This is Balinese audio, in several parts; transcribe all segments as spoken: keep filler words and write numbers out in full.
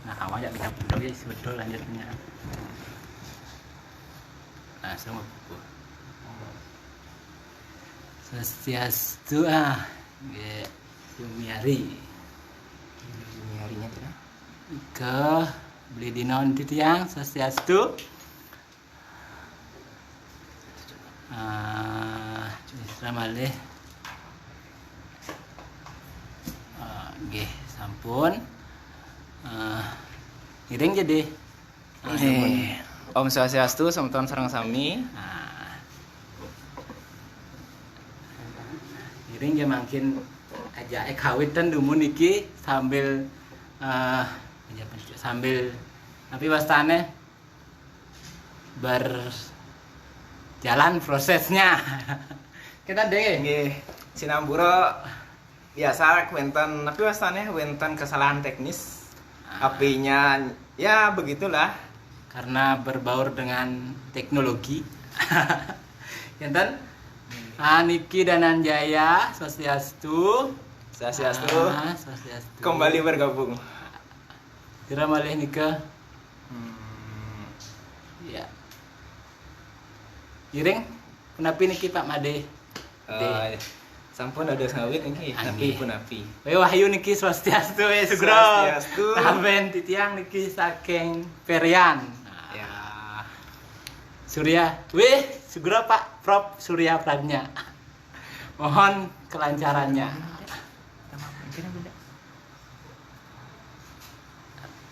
Nah, awak jak bisa betul ya, betul lanjutnya. Nah, sama buku. Swastiastu, ah, nggih, Yumiari. Yumiarinya tuh, nah. Ke beli dinon titiang, swastiastu. Ah, Isra malih. Ah, nggih, sampun. Ah, ngiring jadi. Ah, eh, sampun. Om Swastiastu, semeton sareng sami. Ah. Ngiring ya mangkin aja eh kawitan dumun iki sambil eh sambil tapi wastane berjalan prosesnya. Kita deh. Nggih, sinampura biasa wenten tapi wastane wenten kesalahan teknis. Ah. H P-nya ya begitulah. Karena berbaur dengan teknologi. Enten, ah, niki Dananjaya, swastiastu. Swastiastu. Ah, swastiastu. Kembali bergabung. Kira malih nika. Hmm. Ya. Ngiring, punapi niki Pak Made? Eh, sampun ada sawit niki, tapi punapi. Wahyu niki swastiastu, eh, Sugro. Swastiastu. Taben titiang niki saking Perian. Ya. Surya, wih, Sugro Pak Prof Surya Pradnya. Mohon kelancarannya. Mungkin beda.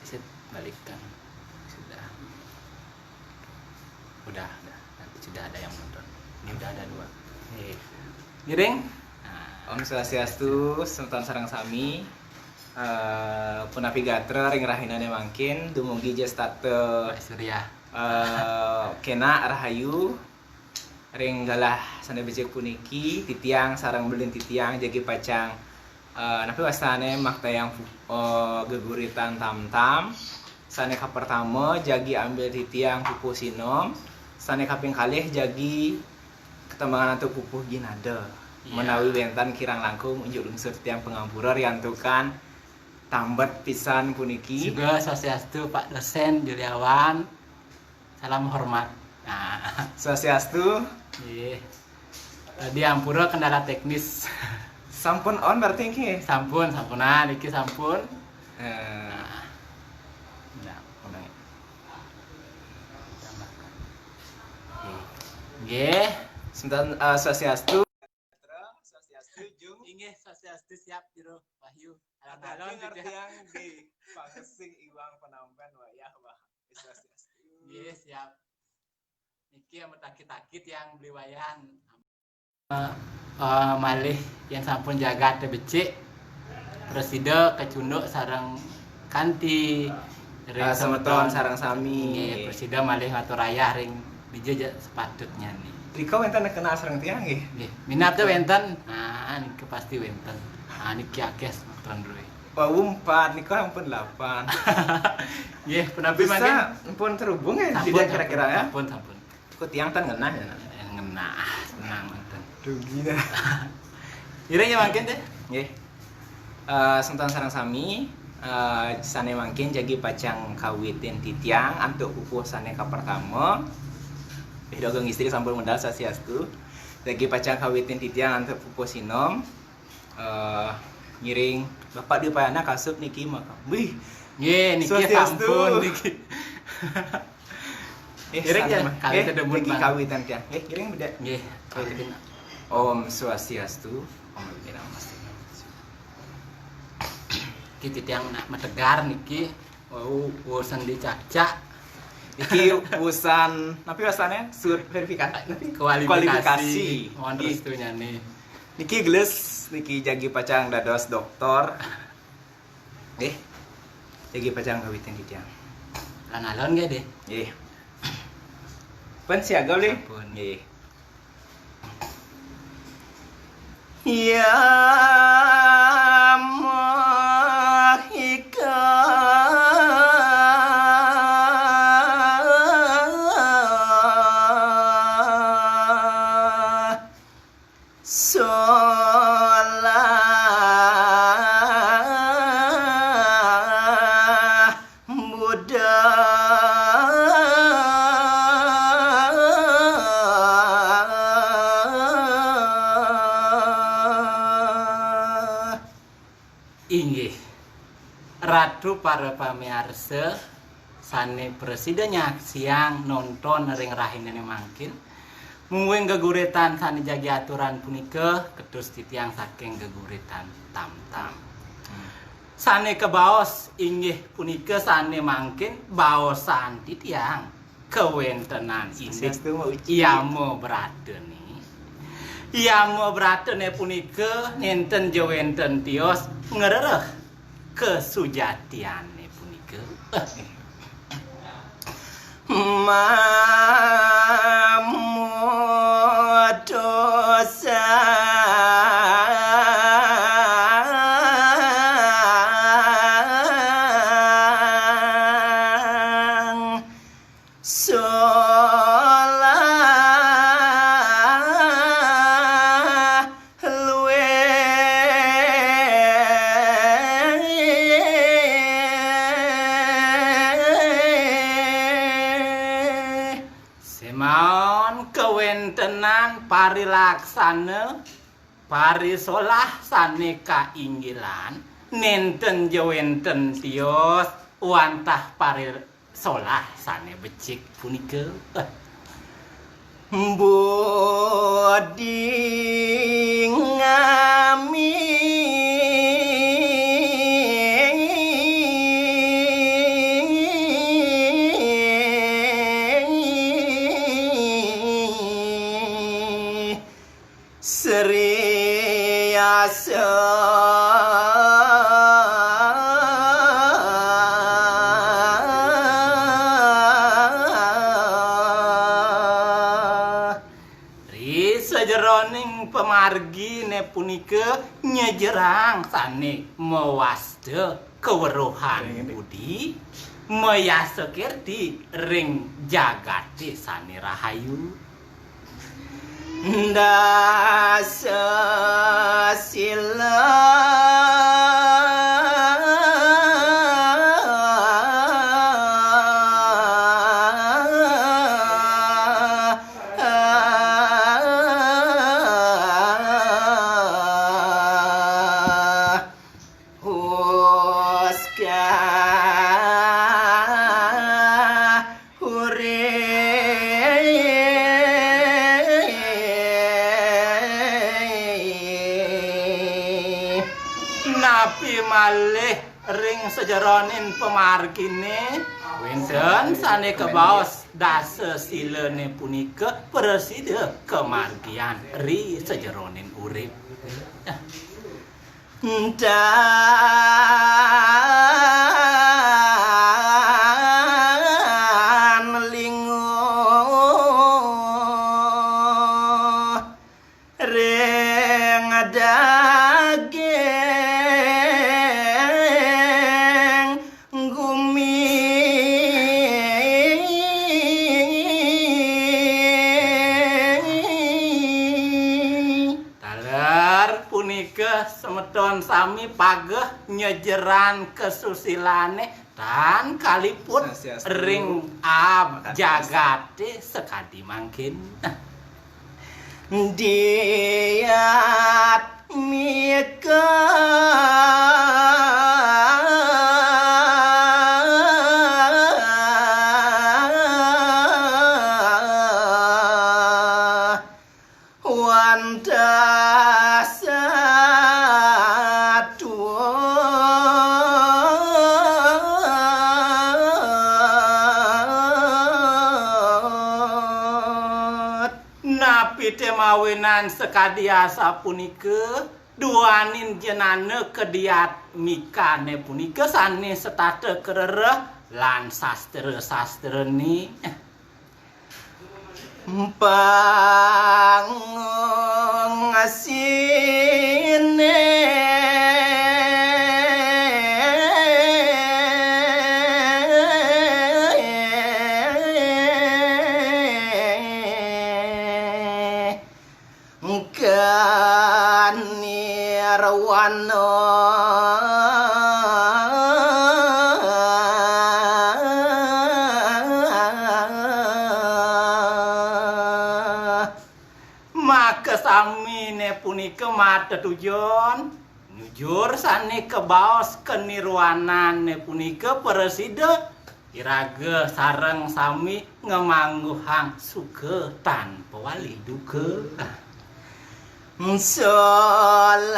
Set, balikkan. Sudah. Udah, udah. Nanti sudah ada yang nonton. Ini udah ada dua. Ngiring. Nah. Om Swastiastu, semeton sareng sami. Eh, punapi gatra ring rahinane mangkin dumugi jestata Pak Surya. Eh, kena rahayu. Ring galah sane becik puniki, titiang sareng belin titiang jagi pacang, eh, napi wastane maktayang pu-, eh, geguritan tamtam. Sane kapertama jagi ambil titiang pupuh sinom, sane kaping kalih jagi ketembangan antuk pupuh ginada. Iya. Menawi wenten kirang langkung unjuk lungsur titiang pangampura riantukan tambet pisan puniki. Juga swastiastu Pak Dosen Juliawan. Salam hormat. Nah. Swastiastu. Nggih. Tadi ampura kendala teknis. Sampun on berarti nggih? Sampun, sampunan, iki sampun. Eh. Nah. Nah, udah. Nggih. Sebentar, eh, swastiastu. Swastiastu, Jung. Inggih, swastiastu, siap, Jero Wahyu. Alon-alon ngerti yang di pangesing iwang penampen wayah, wah. Swastiastu. Nggih, siap. Niki yang bertakit-takit yang beli wayan. Eh, eh, malih yang sampun jagat becik, prasida kacunduk sareng kanti ring ah, semeton semeton sareng sami. Nggih, prasida malih ngatur ayah ring dija ja sepatutnya nih. Rika wenten kenal sareng tiang nggih? Nggih, minat tuh wenten. Nah, niki pasti wenten. Nah, niki akeh semeton Roy. Wau empat, nika ampun delapan. Nggih, punapi mangkin? Bisa, ampun terhubung ya, sampun, tidak kira-kira ya? Sampun, sampun. Ku tiang tan ngenah ya. Eh, ngenah, tenang wenten. Rugi dah. Ira ya mangkin deh. Nggih. Eh, semeton sareng sami, eh, sane mangkin jagi pacang kawitin titiang antuk pupuh sane kapertama. Eh, dogang istri sampun medal swastiastu. Jagi pacang kawitin titiang antuk pupuh sinom. Eh, ngiring Bapak Dwi Payana kasup niki maka. Wih. Nggih, niki swastiastu. Sampun niki. Eh, ngiring ya, sama. Kali eh, kedebut niki bang. Kawitan tiang. Eh, ngiring beda. Nggih, kawitin. Om Swastiastu. Om Namo Buddhaya. Kita tiang nak metegar niki. Wau, urusan dicacak. Iki urusan, tapi rasanya surat verifikasi, tapi kualifikasi. Kualifikasi. Mohon restunya nih. Niki gelis, niki jagi pacang dados doktor. Eh, jagi pacang kawitin titiang. Alon-alon gak deh? Eh. Pen siaga, Li? Sampun. Eh. Ya mahika solah Ratu para pamiarsa sané prasida nyaksiang nonton ring rahinané mangkin, mungguing geguritan sané jagi aturan punika ketus titiang saking geguritan tamtam. Sané kabaos inggih punika sané mangkin baosan titiang kawéntenan indik Swastiastu, Mbak Uci. Yama Bratané. Yama Bratané punika nénten ja wénten tios ngrereh kasujatiané punika. Mamutusang solah luwih. Semaon kawéntenan parilaksana, parisolah sané kainggilan, nénten ja wénten tios wantah parisolah sané becik punika. Budi ngami. Sri Asa. Ri sajeroning pamarginé punika nyejerang sané mawasta kaweruhan budi, mayasa kirti ring jagaté sané rahayu. Dasa sila. Huska huri. Napi malih ring sajeroning pamarginé wénten sané kabaos dasa silané punika prasida kamargian ri sajeroning urip. Tan linguh ring daging gumi. Taler punika semeton sami pageh nyejeran kasusilané tan kaliput. Swastiastu. Ring ab jagaté sakadi mangkin. Diat mika wantah satua. Napi té mawinan sakadi asapunika, duaning jenana kadiatmikané punika sané setata karereh lan sastra-sastrané. Pangungsiné. Kanirwana. Makasaminé punika matetujon Nyujur sané kabaos kanirwanané punika prasida, iraga sareng sami ngamangguhang suka tanpa wali duka. Solah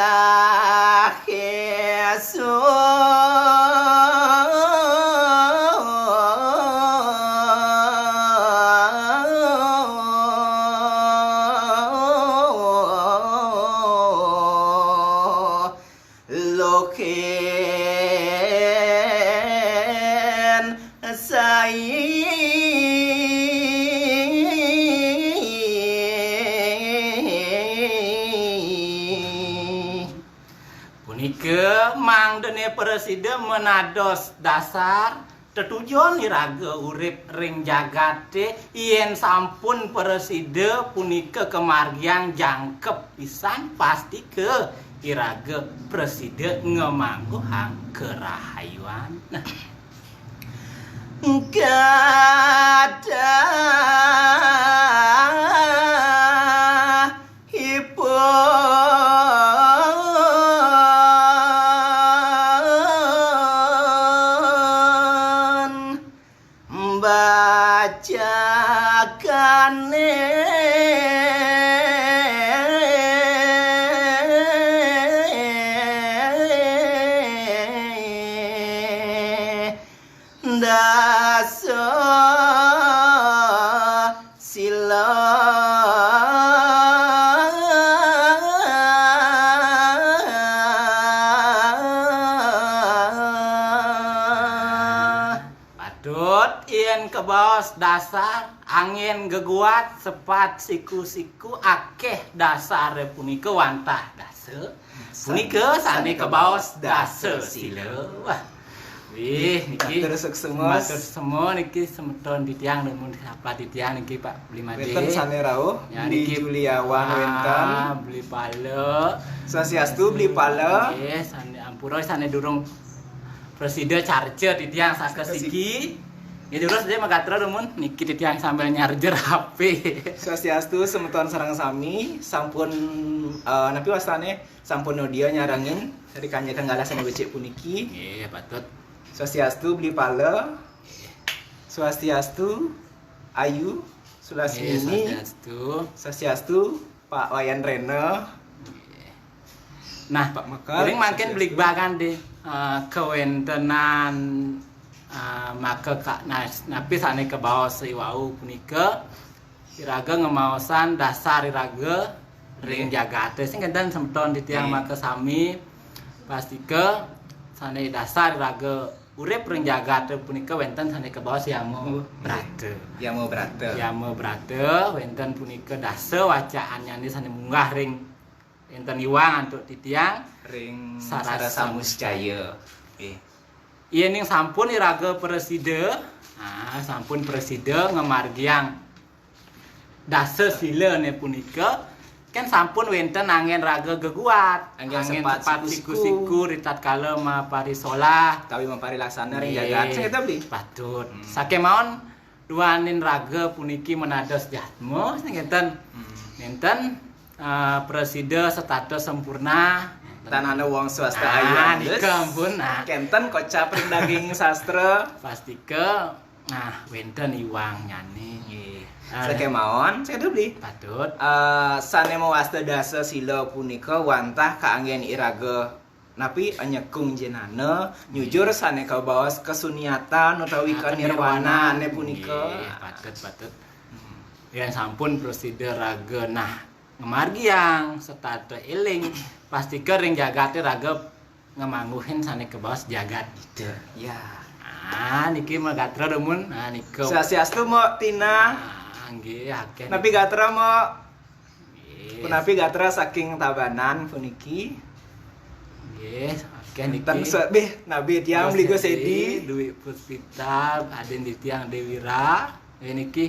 Loken sai. Punika mangdané prasida manados dasar tetujon iraga urip ring jagaté. Yén sampun prasida punika kamargiang jangkep pisan, pastika iraga prasida ngamangguhang karahayuan. Nah. Kathah ipun bacakané dasa sila. Patut yén kabaos dasar, anggén geguat, sepat, siku-siku, akéh dasaré punika wantah dasa. Punika sané kabaos dasa sila. Wah. Wih, niki matur suksma. Matur suksma niki semeton titiang, dumun sapa titiang niki, Pak Bli Madé. Wénten sané rauh, ya, Bli niki Juliawan, ah, wénten. Bli Pala. Swastiastu, Bli Pala. Nggih, sané ampura sané durung prasida carca titiang saka siki. Nggih, durus deh magatra, dumun niki titiang sambil nyarjer H P. Swastiastu semeton sareng sami, sampun, eh, napi wastané? Sampun nodia nyarengin ri kanjekan galah sané becik puniki. Nggih, patut. Swastiastu, Bli Pala. Nggih. Swastiastu, Ayu, Sulasmini. Nggih, swastiastu. Swastiastu, Pak Wayan Rena. Nggih. Nah, Pak Mekar, ring mangkin swastiastu. Bligbagan di, eh, kawéntenan, eh, maka ka-, nas-, napi sané kabaos iwau punika, iraga ngemaosan dasar iraga ring, nggih, jagaté. Sing kénten semeton titiang, nggih, maka sami pastika sané dasar iraga urip ring jagaté punika wénten sané kabaos yama, nggih, brata. Yama brata. Yama brata, wénten punika dasa wacaannyané sané munggah ring wénten iwang antuk titiang ring Sarasa Sarasa Muscaya. Muscaya. Nggih. Yéning sampun iraga prasida, ah, sampun prasida ngamargiang dasa silané punika, kan sampun wénten anggén raga geguat, anggén, anggén sepat, sepat siku-siku, siku-siku ritatkala maparisolah. Utawi maparilaksana ring, nggih, jagat. Sing kéto, Bli? Patut. Hmm. Sakémaon duaning raga puniki manados jatma, sing kénten. Hmm. Nénten, eh, prasida setata sampurna. Tan ana wong swasta, ah, ayu andes. Nika ampun, nah. Kénten kocap ring daging sastra. Pastika, nah, wénten iwangnyané. Nggih. Ah. Sakémaon, sing kéto, Bli? Patut. Eh, sané mawasta dasa sila punika wantah kaanggén iraga napi, nyekung jenana, nyujur, nggih, sané kabaos kasuniatan utawi, ah, kanirwanané, kanirwanan punika. Nggih, patut, patut. Hmm. Yén sampun prasida raga nah ngamargiang setata éling, pastika ring jagaté raga ngamangguhin sané kabaos jagat Ida. Ya. Ah, niki magatra, dumun. Ah, nika. Swastiastu, Mbok Tina. Ah, nggih, akéh. Napi gatra, Mbok? Nggih. Punapi gatra saking Tabanan puniki? Nggih, akéh niki. Ten swa-, bih, nabi tiang Bos Bli Gus Edi, Edi. Dwi Puspita, adin di tiang Dewira. Nggih, niki.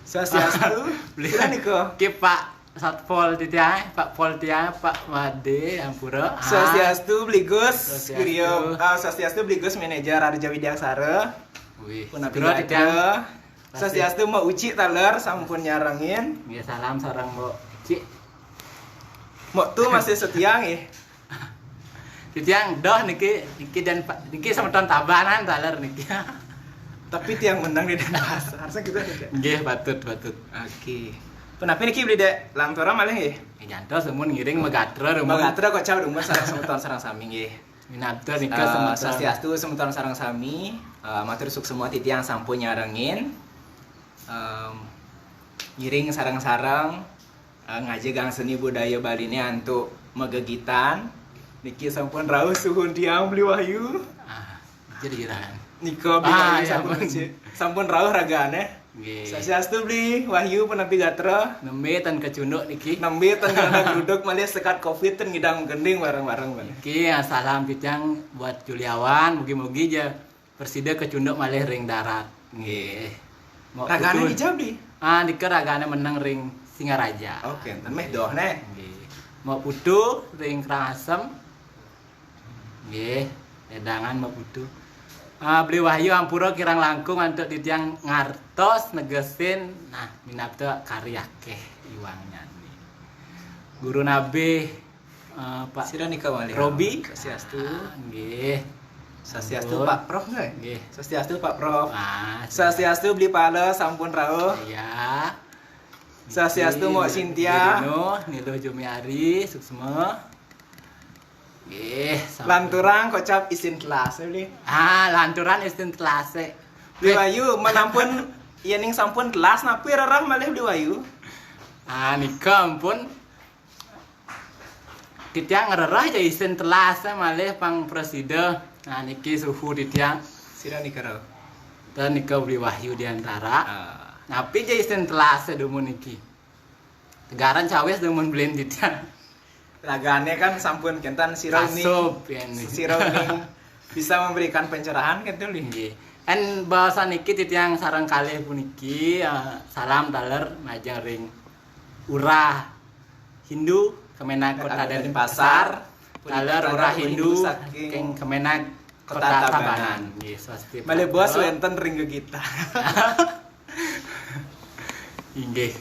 Swastiastu. Beli. Sira nika. Nggih, Pak Satpol titiang, Pak Pol tiang, Pak Madé, ampura. Ah. Swastiastu, Bli Gus. Swastiastu. Griya, ah, swastiastu, Bli Gus, manajer Arja Widiaksara. Wih, punapi gatra titiang. Swastiastu, Mbok Uci taler, sampun nyarengin. Nggih, salam sareng Mbok Uci. Mbok Tu masih setia nggih. Titiang doh niki, niki dan pa- niki semeton Tabanan taler niki. Tapi tiang menang di Denpasar. Harusnya kita tidak. Nggih, patut, patut. Oke. Penapi niki Beli Dek, lanturang malih nggih. Jantos dumun ngiring megatra dumun. Magatra kocap dumun sareng semeton sareng sami nggih. Minabda nika Eh, semeton. Swastiastu semeton sareng sami. Eh, matur suksma titiang sampun nyarengin. Em, ngiring sareng-sareng eh, ngajegang seni budaya Bali ini antuk megegitan. Niki sampun rauh suhun tiang Beli Wahyu. Ah, jadi irahan. Nika Beli Ah, Wahyu ya sampun ampun. Sampun rauh ragane. Nggih. Swastiastu Beli Wahyu penapi gatra. Nembe ten kecunduk niki. Nembe ten kena duduk malih sekat covid ten ngidang gending bareng-bareng malih. Niki, ah, salam titiang buat Juliawan, mugi-mugi ja persida kecunduk malih ring darat. Nggih. Mau Ragane putu- ijab di. Ah, nika ragane meneng ring Singaraja. Oke, ten meh doh neh. Nggih. Mau putu ring Karangasem. Nggih, wedangan mau putu. Ah, Beli Wahyu ampura kirang langkung antuk titiang ngartos negesin nah minabda kari akeh iwang nyani. Guru Nabi eh, Pak Sira nika malih. Robi. Swastiastu. Ah, nggih. Swastiastu Ampun. Pak Prof nggih? Nggih. Swastiastu Pak Prof. Ah, Swastiastu Beli Pala sampun rauh. Ya. Swastiastu Mbok Cynthia. Dino, Nilo Jumiari, Suksma. Nggih, sampun. Lanturang kocap isin telas Beli. Ah, lanturan isin telase. Beli Wahyu menampun yening sampun telas napi rerah malih Beli Wahyu. Ah, nika ampun. Titiang ngrerah ja isin telas malih pang prasida. Nah, niki suhu titiang. Sira nika rauh. Dan nika Beli Wahyu di antara. Ah. Napi ja isin telas dumun niki. Tegaran cawis dumun belin titiang. Ragane kan sampun kenten sira ning Kasup ya nih. Sira ning bisa memberikan pencerahan kan tuh Li. Nggih. En bahasa niki titiang sareng kalih puniki eh, salam taler majeng ring Urah Hindu Kemenag Kota Kota Denpasar. Denpasar. Taler Punika Urah taler Hindu Hindu saking saking Kemenag Kota Kota Tabanan. Tabanan. Nggih, swasti. Malih bos Patut. Wenten ring gegita. Inggih.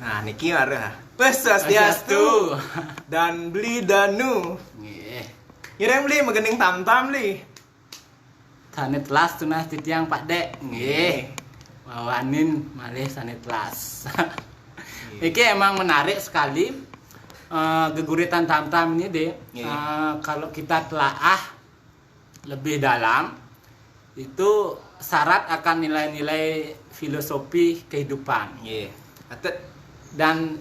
Nah, niki marah. Wes swastiastu. Dan Beli Danu. Nggih. Ngiring Beli megening tam-tam Li. Sane telas tunah titiang Pak Dek. Nggih. Wawanin malih sane telas. Iki emang menarik sekali eh, geguritan tam-tam ini deh. Nggih. Eh, kalau kita telaah lebih dalam itu syarat akan nilai-nilai filosofi kehidupan. Nggih. Atet Dan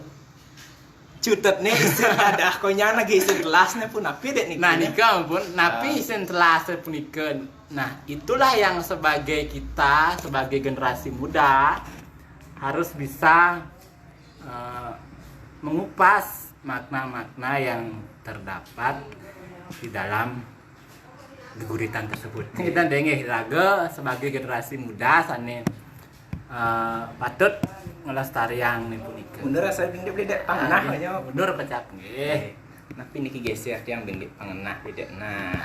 cutet nih isin ada konya lagi isin telas nih pun napi dek niki. Nah, Nih. nika ampun, napi Ah. isin telas punika. Nah, itulah yang sebagai kita, sebagai generasi muda harus bisa eh, mengupas makna-makna yang terdapat di dalam geguritan tersebut. Kita dengar raga sebagai generasi muda sane eh, patut ngelestariang nih punika. Mundur asa bindip lidak pangenah Nggih, aja. Mundur kecap nggih. Tapi niki geser tiang bindip pangenah lidak. Nah.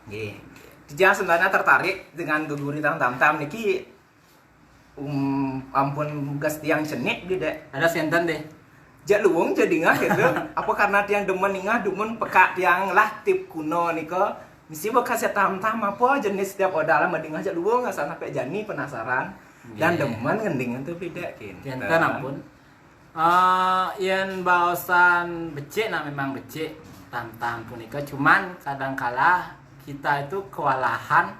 Nggih. Titiang sebenarnya tertarik dengan geguritan tam-tam niki um, ampun gas tiang cenik lidak. Ada senten deh. Jak luwung jadi ngah gitu. Apa karena tiang demen ingah demen pekak tiang lah tip kuno nika. Mesti bekas ya tam-tam apa jenis tiap odalan madingah jak luwung asal sampai jani penasaran dan Nggih. Demen ngending tu lidak kin. Jantan ampun. Eh, yen baosan becik, nah memang becik tam-tam punika. Cuman kadangkala kita itu kewalahan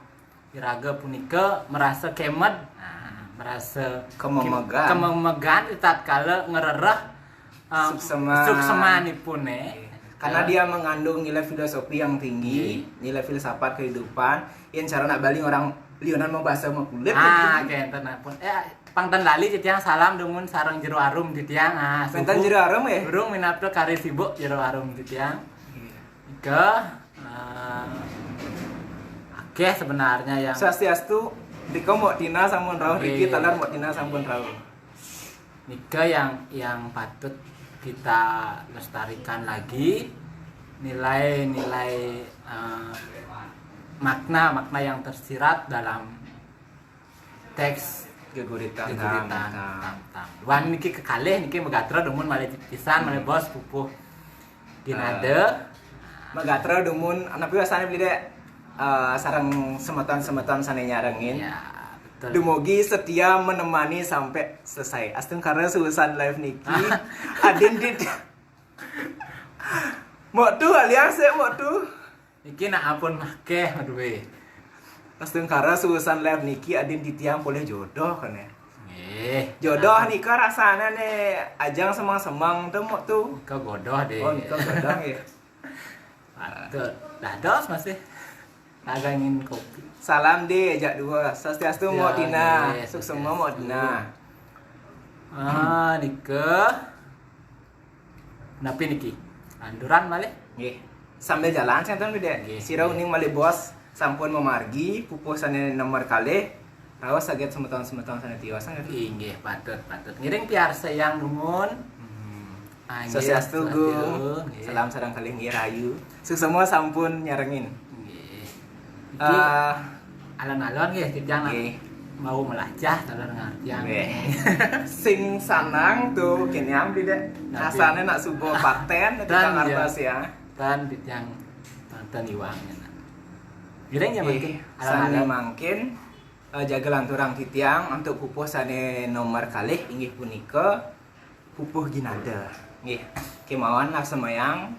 iraga punika merasa kemed, nah, merasa Kememegan. kememegan di tatkala ngerereh eh, Suksema. Suksemanipun eh. Karena dia mengandung nilai filosofi yang tinggi, nilai filsafat kehidupan, yang cara nak balik orang liunan mau bahasa mau kulit. Ah, oke, enten ampun. Eh, pang ten lali titiang salam dumun sareng Jero Arum titiang. Ah, Wenten suhu. Jero Arum, eh? Durung minabda kari sibuk Jero Arum titiang. Nika eh, akeh sebenarnya yang Swastiastu, dika Mbok Tina sampun rauh, Oke. Riki taler Mbok Tina sampun rauh. Nika yang yang patut kita lestarikan lagi, nilai-nilai eh, makna-makna yang tersirat dalam teks Geguritan. geguritan Tam-tam. tam-tam. Wan niki kekalih niki megatra dumun malih pisan malih bos pupuh ginade. Gatra dumun, napi wastané Beli Dé? Eh, sareng semeton-semeton sané nyarengin. Ya, betul. Dumugi setia menemani sampai selesai. Astungkara suusan live niki. Adin dit. Mok tu alias ya, mok tu. Niki nak ampun makéh madué. Astungkara suusan live niki adin titiang polih jodoh kan ya. Nggih. Jodoh nika rasana né ajang semeng-semeng tu, mok tu. Nika godoh deh. Oh, nika godoh ya. Patut. Dados masih. Dagangin kopi. Salam deh, ajak dua. Swastiastu, Ya, Mok Dina. nggih, Suksma, Mok Dina. Ah, nika. Napi niki? Lanturan malih? Nggih. Sambil jalan, sing ten Beli Dé. Nggih, Sira nggih. Uning malih Bos sampun mamargi pupuh sané nomor kalih. Raos saget semeton-semeton sané tiosan nggih. Inggih, patut, patut. Ngiring piarsayang dumun. Hmm. Ah, nggih, Swastiastu, swastiastu, Gung. nggih. Salam sareng kalih nggih rahayu. Suksma sampun nyarengin. Nggih. Iki Eh, alon-alon nggih titiang nak nggih. Mau melajah salah ngartian. Nggih. Sing sanang tu kéné Beli Dé. Napi? Rasane nak suba paten Dan, titiang ya. Artas ya. Dan titiang tonton iwang. Ngiring ya Nggih, mangkin. sane Alon-alon. Mangkin eh, jaga lanturang titiang antuk pupuh sane nomor kalih inggih punika pupuh ginada. Nggih, kemawon laksamayang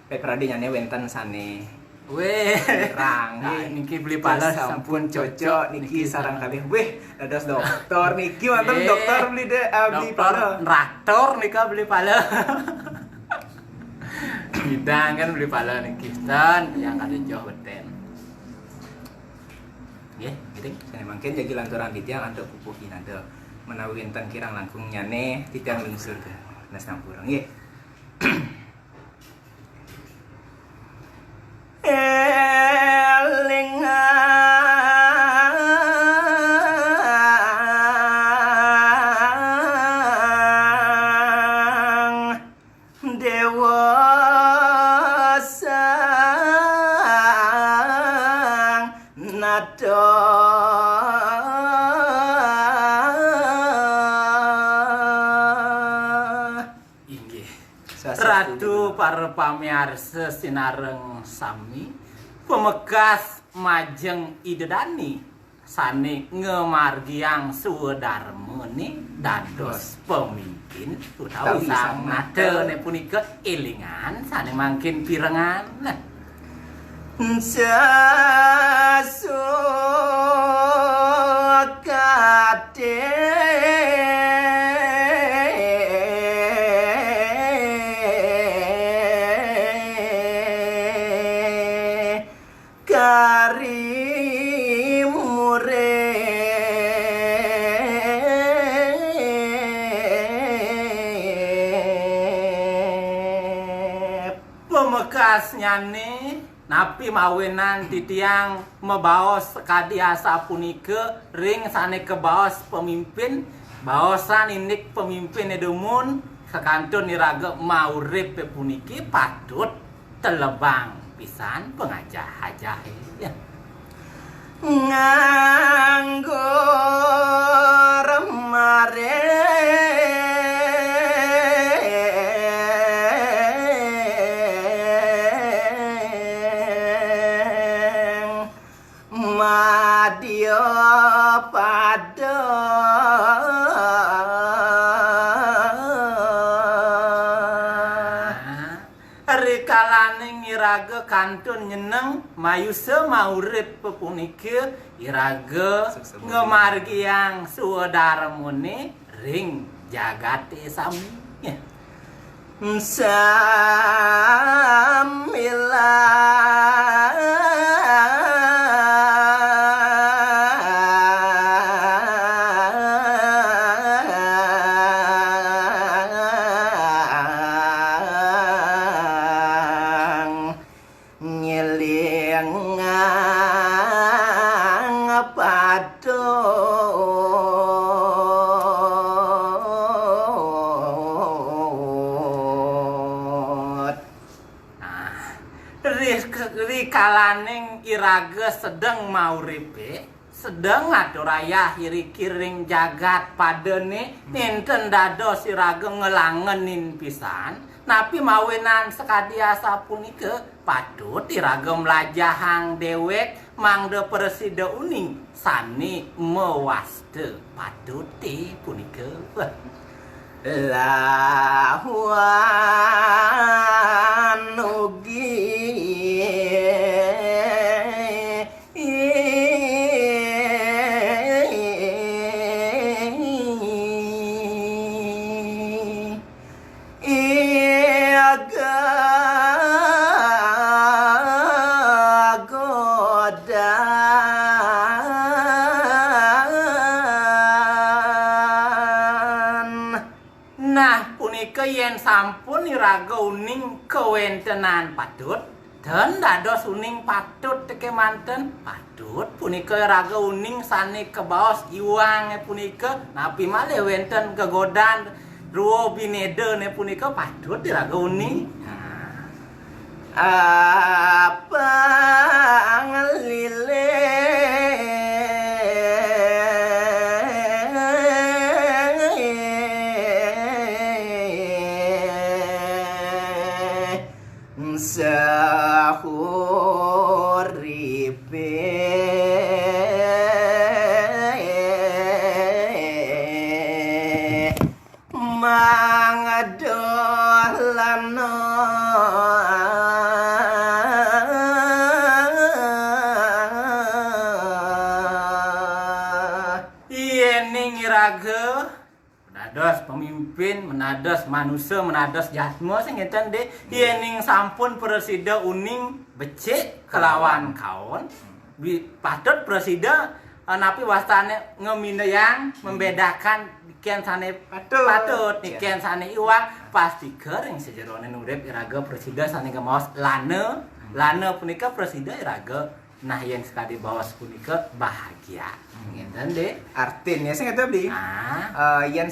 pepradanyane wenten sane Weh. kirang, Nah, nggih. niki Beli Pala Sampun sampun cocok niki sareng kalih. Wih, dados dokter niki wonten Nggih. dokter Beli Dé, eh, Beli Dokter Pala. Traktor nika Beli Pala. Bidang kan Beli Pala niki. Dan yang kata joh beten. Nggih, ngiring. Sane mangkin jagi lanturang titiang antuk pupuh ginada. Menawi wenten kirang langkungnyane titiang lungsur ke Nas Nampura. Nggih. Elingang Dewa Sang Nata. Inggih. Swastiastu, Ratu Bunda. Para pamiarsa sinareng sami, pamekas majeng Ida Dani sane ngamargiang swadarmane dados pemimpin utawi Utawi sang sang natane punika elingan sane mangkin pirengan. Kari murip. Pamekasnyane, napi mawinan titiang mabaos sakadi asapunika ring sane kabaos pamimpin, baosan indik pamimpine dumun, sakantun iraga mauripe puniki patut telebang pisan pangajah-ajahe. Nganggur maring madya pada. Rikalaning iraga kantun nyeneng mayusa maurip punika, iraga Suksema. Ngamargiang swadarmane ring jagate sami. Samilang ngelingang patut. Nah, ri-, rikalaning iraga sedeng mauripe, sedeng ngatur ayah iriki ring jagat padane, nenten dados iraga ngelangenin pisan, Napi mawinan sakadi asapunika, patut iraga mlajahang déwék mangda prasida uning sané mawasta. Patuté punika. Wah. Lawan ugi Iga godan. Nah, punika yén sampun iraga uning kawéntenan patut, ten dados uning patut kémanten. Patut punika iraga uning sané kabaos iwangé punika, napi malih wénten gegodan rwa binédané punika patut iraga uning. Nah. Apang lilih sahuripé mangdoh lana. Yéning iraga dados pemimpin, menados manusa, menados jatma sing ngéten dé, yéning sampun prasida uning becik kelawan kaon, bi-, patut prasida, eh, napi wastané ngeminayang, membedakan niken sané patut, niken sané iwang, pastika ring sajeroning urip iraga prasida sané ngemaos lana, lana punika prasida iraga. Nah, yén sakadi baos punika bahagia. Ngéten dé. Artiné sing ngéten, Bli. Ah. Eh, yén